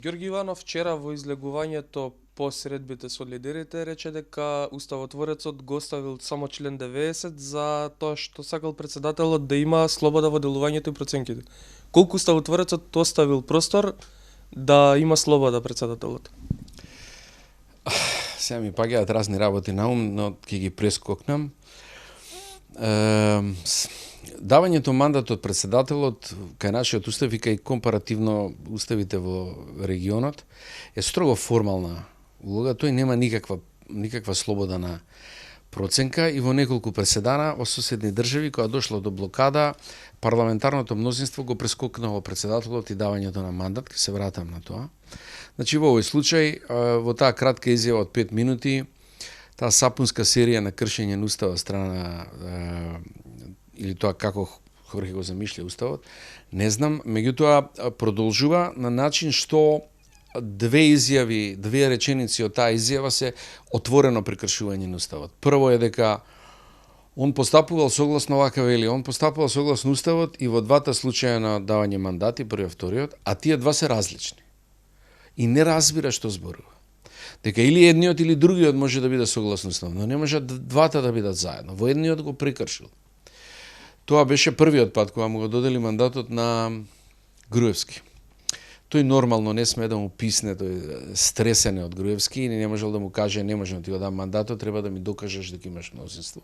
Ѓорги Иванов вчера во излегувањето по средбите со лидерите рече дека уставотворецот го оставил само член 90 за тоа што сакал председателот да има слобода во делувањето и проценките. Колку уставотворецот оставил простор да има слобода председателот? Сега ми паѓаат разни работи на ум, но ќе ги прескокнам. Давањето мандат од председателот кај нашиот устав и кај компаративно уставите во регионот е строго формална улога. Тој нема никаква слобода на проценка и во неколку преседана во соседни држави која дошла до блокада, парламентарното мнозинство го прескокнало председателот и давањето на мандат. Ќе се вратам на тоа. Значи во овој случај, во таа кратка изјава од 5 минути, таа сапунска серија на кршење на устава страна или тоа како Хорхе го замишља уставот, не знам, меѓутоа продолжува на начин што две изјави, две реченици од таа изјава се отворено прекршување на уставот. Прво е дека он постапувал согласно вака вели, он постапувал согласно уставот и во двата случаја на давање мандати, првиот и вториот, а тие два се различни. И не разбира што зборува. Дека или едниот или другиот може да биде согласно уставот, но не може двата да бидат заедно. Во едниот го прекршил. Тоа беше првиот пат кога му го додели мандатот на Груевски. Тој нормално не сме да му писне, тој стресен е од Груевски и не можел да му каже не можам да ти го дам мандатот, треба да ми докажеш дека имаш мнозинство.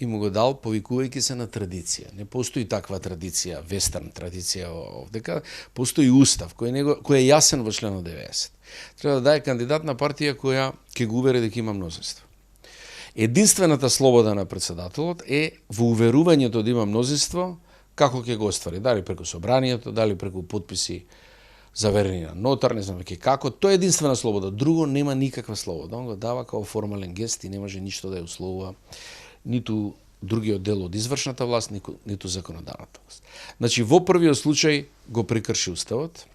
И му го дал повикувајќи се на традиција. Не постои таква традиција, вестерн традиција овдека, постои устав кој е јасен во членот 90. Треба да даде кандидат на партија која ќе го увери дека има мнозинство. Единствената слобода на председателот е во уверувањето да има мнозинство, како ќе го оствари, дали преку собранието, дали преку подписи заверени на нотар, не знам веќе како, тоа е единствена слобода, друго нема никаква слобода. Он го дава како формален гест и не може ништо да ја условува, ниту другиот дел од извршната власт, ниту законодавната власт. Значи, во првиот случај го прекрши уставот.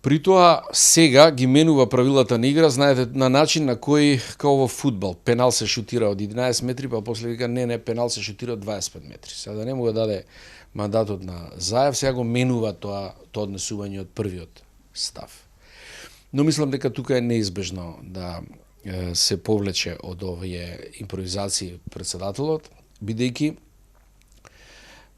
При тоа сега ги менува правилата на игра, знаете, на начин на кој, као во фудбал, пенал се шутира од 11 метри, па после вика не, пенал се шутира од 25 метри. Сега да не му го даде мандатот на Заев, сега го менува тоа однесување од првиот став. Но мислам дека тука е неизбежно да се повлече од овие импровизации председателот, бидејќи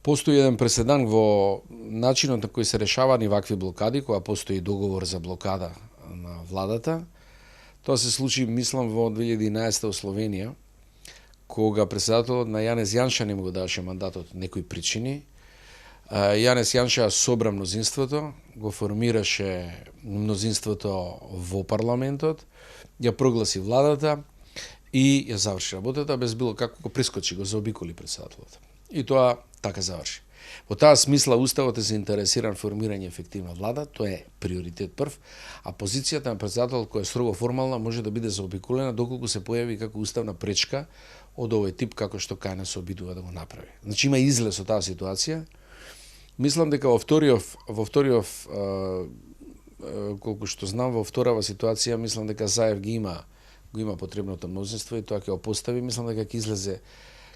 постои еден преседан во начинот на кој се решавани вакви блокади, кога постои договор за блокада на владата. Тоа се случи, мислам, во 2011 во Словенија, кога председателот на Јанез Јанша не му го даваше мандатот некои причини. Јанез Јанша собра мнозинството, го формираше мнозинството во парламентот, ја прогласи владата и ја заврши работата без било како го прескочи, го заобиколи председателот. И тоа така заврши. Во таа смисла уставот е заинтересиран формирање ефективна влада, тоа е приоритет прв, а позицијата на председател која е строго формална може да биде заобиколена доколку се појави како уставна пречка од овој тип како што кај нас се обидува да го направи. Значи има излез од таа ситуација. Мислам дека во вториот колку што знам, во вторава ситуација мислам дека Заев го има потребното мнозинство и тоа ќе го постави, мислам дека ќе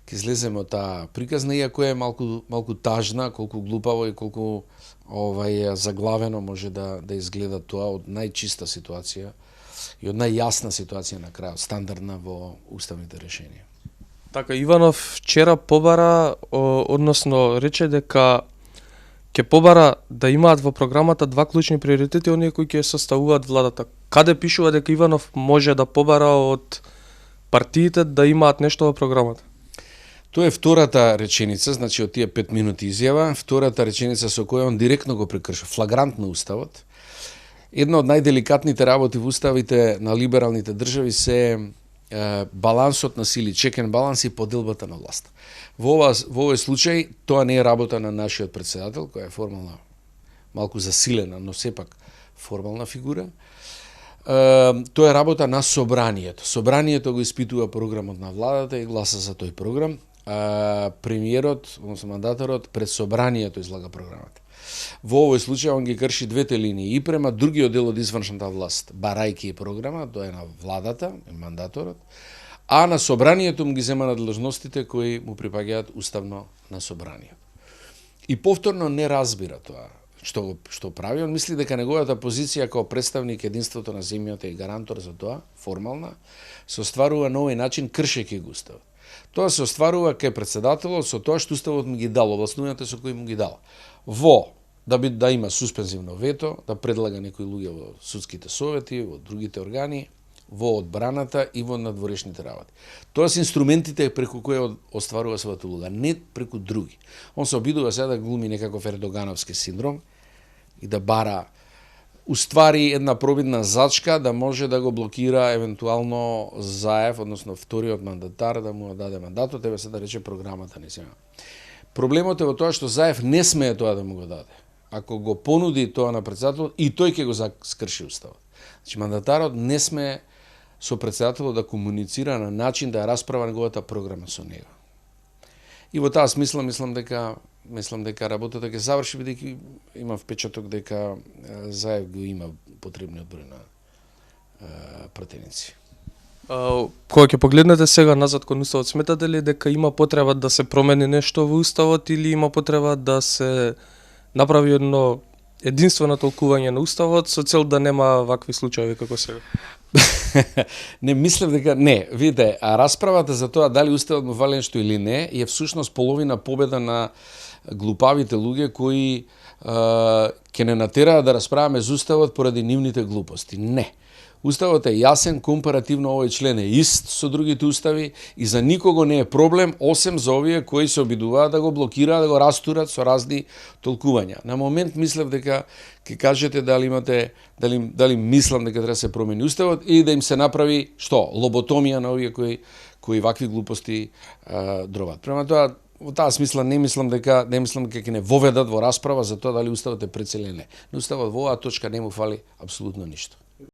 излеземе од таа приказна, иако е малку тажна, колку глупаво и колку заглавено може да изгледа тоа од најчиста ситуација и од најјасна ситуација на крајот, стандардна во уставните решенија. Така, Иванов вчера побара, односно рече дека ќе побара да имаат во програмата два клучни приоритети, оние кои ќе составуваат владата. Каде пишува дека Иванов може да побара од партиите да имаат нешто во програмата? Тоа е втората реченица, значи од тие 5 минути изјава, втората реченица со која он директно го прекрши, флагрантно уставот. Една од најделикатните работи во уставите на либералните држави се балансот на сили, чекен баланс и поделбата на власт. Во овој случај тоа не е работа на нашиот председател, која е формална, малку засилена, но сепак формална фигура. Тоа е работа на собранието. Собранието го испитува програмот на владата и гласа за тој програм. Премиерот, односно мандаторот, пред собранието излага програмата. Во овој случај он ги крши двете линии и према другиот дел од извршната власт, барајки програма, тоа е на владата, мандаторот, а на собранието му ги зема надлежностите кои му припаѓаат уставно на собранието. И повторно не разбира тоа. што прави, он мисли дека неговата позиција како представник единството на земјата и гарантор за тоа, формална, се остварува на овој начин кршејќи го уставот. Тоа се остварува кај председателот со тоа што уставот му ги дал, овластувањата со кои му ги дал. Да има суспензивно вето, да предлага некои луѓе во судските совети, во другите органи, во одбраната и во надворешните работи. Тоа се инструментите преку кои остварува својата улога, не преку други. Он се обидува сега да глуми некаков ердогановски синдром и да бара уствари една пробидна зачка да може да го блокира евентуално Заев, односно вториот мандатар, да му даде мандатот, тебе се да рече програмата не сега. Проблемот е во тоа што Заев не смее тоа да му го даде. Ако го понуди тоа на председателот, и тој ќе го скрши уставот. Значи мандатарот не смее со председателот да комуницира на начин да ја расправа неговата програма со него. И во таа смисла мислам дека работата ќе заврши, бидејќи има впечаток дека Заев го има потребниот број на пратеници. Кога ќе погледнете сега назад кон уставот, сметате ли дека има потреба да се промени нешто во уставот или има потреба да се направи едно единствено толкување на уставот со цел да нема вакви случаи како сега? Не мислев дека не, видите, а расправата за тоа дали уставот му фали нешто или не е всушност половина победа на глупавите луѓе кои ќе не натераат да расправаме за уставот поради нивните глупости. Не. Уставот е јасен, компаративно овој член е ист со другите устави и за никого не е проблем, осем за овие кои се обидуваат да го блокираат, да го растурат со разни толкувања. На момент мислев дека ќе кажете дали мислам дека треба да се промени уставот или да им се направи лоботомија на овие кои вакви глупости дроват. Према тоа, во таа смисла не мислам дека ќе не воведат во расправа за тоа дали уставот е прецелен. На уставот во оваа точка не му фали апсолутно ништо.